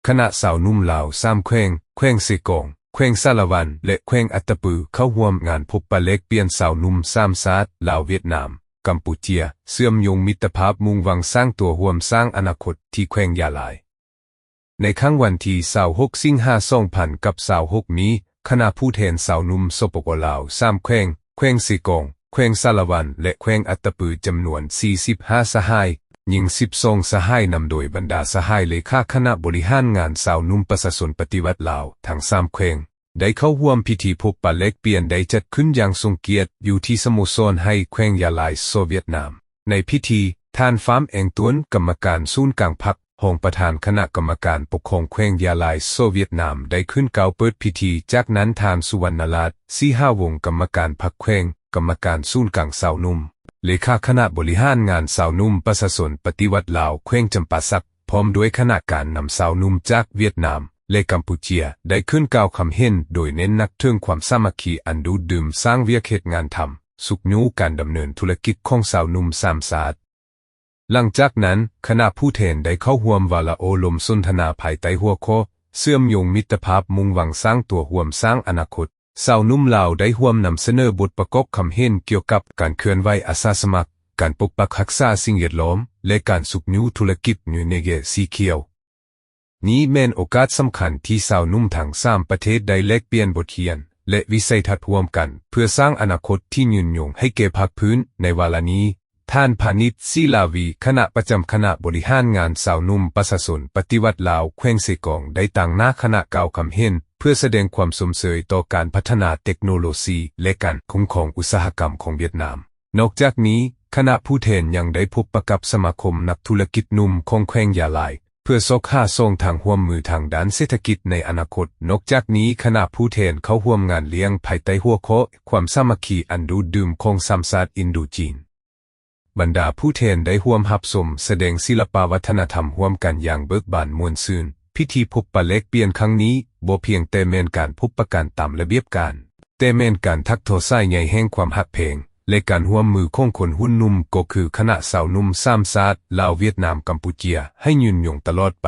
ຄະນະຊາວໜຸ່ມລາວສາມແຂວງ, ແຂວງເຊກອງ, ແຂວງສາລະວັນ ແລະ ແຂວງອັດຕະປື ເຂົ້າຮ່ວມງານພົບປະແລກປ່ຽນຊາວໜຸ່ມສາມຊາດ ລາວ, ຫວຽດນາມ, ກຳປູເຈຍ ເຊື່ອມໂຍງມິດຕະພາບ ມຸ່ງຫວັງສ້າງຕົວຮ່ວມສ້າງອະນາຄົດທີ່ແຂວງຢາລາຍ. ໃນຄ່ຳວັນທີຊາວຫົກ ສິງຫາ ສອງພັນຊາວຫົກ ນີ້ ຄະນະຜູ້ແທນຊາວໜຸ່ມ ສປປ ລາວ ສາມແຂວງ, ແຂວງເຊກອງ, ແຂວງສາລະວັນ ແລະ ແຂວງອັດຕະປື ຈຳນວນສີ່ສິບຫ້າສະຫາຍ, ຍິງສິບສອງສະຫາຍ, ນຳໂດຍບັນດາສະຫາຍເລຂາຄະນະບໍລິຫານງານຊາວໜຸ່ມປະຊາຊົນປະຕິວັດລາວທັງສາມແຂວງ ໄດ້ເຂົ້າຮ່ວມພິທີພົບປະແລກປ່ຽນ ໄດ້ຈັດຂຶ້ນຢ່າງຊົງກຽດຢູ່ທີ່ສະໂມສອນໄຫແຂວງຢາລາຍ ສປປ ຫວຽດນາມ. ໃນພິທີ, ທ່ານ ຟາມ ແອງຕວນ ກຳມະການສູນກາງພັກ, ຮອງປະທານຄະນະກຳມະການປົກຄອງແຂວງຢາລາຍ ສປປ ຫວຽດນາມ ໄດ້ຂຶ້ນກ່າວເປີດພິທີ, ຈາກນັ້ນ ທ່ານ ສຸວັນນະລາດ ສີຫາວົງ ກຳມະການພັກແຂວງ, ກຳມະການສູນກາງຊາວໜຸ່ມ, ເລຂາຄະນະບໍລິຫານງານຊາວໜຸ່ມປະຊາຊົນປະຕິວັດລາວແຂວງຈຳປາສັກ ພ້ອມດ້ວຍຄະນະການນຳຊາວໜຸ່ມຈາກຫວຽດນາມ ແລະ ກຳປູເຈຍ ໄດ້ຂຶ້ນກ່າວຄຳເຫັນ ໂດຍເນັ້ນໜັກເຖິງຄວາມສາມັກຄີອັນດູດດື່ມ, ສ້າງວຽກເຮັດງານທຳ, ຊຸກຍູ້ການດຳເນີນທຸລະກິດຂອງຊາວໜຸ່ມສາມຊາດ. ຫຼັງຈາກນັ້ນ, ຄະນະຜູ້ແທນໄດ້ເຂົ້າຮ່ວມວາລະໂອ້ລົມສົນທະນາພາຍໃຕ້ຫົວຂໍ້ ເຊື່ອມໂຍງມິດຕະພາບ, ມຸ່ງຫວັງສ້າງຕົວຮ່ວມສ້າງອະນາຄົດ. ຊາວໜຸ່ມລາວໄດ້ຮ່ວມນຳສະເໜີບົດປະກອບຄຳເຫັນກ່ຽວກັບການເຄື່ອນໄຫວອາສາສະໝັກ, ການປົກປັກຮັກສາສິ່ງແວດລ້ອມ ແລະ ການຊຸກຍູ້ທຸລະກິດ New Energy ສີຂຽວ. ນີ້ແມ່ນໂອກາດສຳຄັນທີ່ຊາວໜຸ່ມທັງສາມປະເທດໄດ້ແລກປ່ຽນບົດຮຽນ ແລະ ວິໄສທັດຮ່ວມກັນ ເພື່ອສ້າງອະນາຄົດທີ່ຍືນຍົງໃຫ້ແກ່ພາກພື້ນ. ໃນວາລະນີ້, ທ່ານ ພານິດ ສີລາວີ ຄະນະປະຈຳຄະນະບໍລິຫານງານຊາວໜຸ່ມປະຊາຊົນປະຕິວັດລາວແຂວງເຊກອງ ໄດ້ຕາງໜ້າຄະນະກ່າວຄຳເຫັນ ເພື່ອສະແດງຄວາມຊົມເຊີຍຕໍ່ການພັດທະນາເຕັກໂນໂລຊີ ແລະ ການຄຸ້ມຄອງອຸດສາຫະກຳຂອງຫວຽດນາມ. ນອກຈາກນີ້, ຄະນະຜູ້ແທນຍັງໄດ້ພົບປະກັບສະມາຄົມນັກທຸລະກິດໜຸ່ມຂອງແຂວງຢາລາຍ ເພື່ອຊອກຫາຊ່ອງທາງຮ່ວມມືທາງດ້ານເສດຖະກິດໃນອະນາຄົດ. ນອກຈາກນີ້, ຄະນະຜູ້ແທນເຂົ້າຮ່ວມງານລ້ຽງພາຍໃຕ້ຫົວຂໍ້ ຄວາມສາມັກຄີອັນດູດດື່ມຂອງສາມຊາດອິນໂດຈີນ. ບັນດາຜູ້ແທນໄດ້ຮ່ວມຮັບຊົມສະແດງສິລະປະວັດທະນະທຳຮ່ວມກັນຢ່າງເບີກບານມ່ວນຊື່ນ. ພິທີພົບປະແລກປ່ຽນຄັ້ງນີ້ ບໍ່ພຽງແຕ່ແມ່ນການພົບປະກັນຕາມລະບຽບການ, ແຕ່ແມ່ນການຖັກທໍສາຍໃຍແຫ່ງຄວາມຮັກແພງ ແລະ ການຮ່ວມມືຂອງຄົນຮຸ່ນໜຸ່ມ ກໍຄືຄະນະຊາວໜຸ່ມສາມຊາດ ລາວ, ຫວຽດນາມ, ກຳປູເຈຍ ໃຫ້ຍືນຍົງຕະຫຼອດໄປ.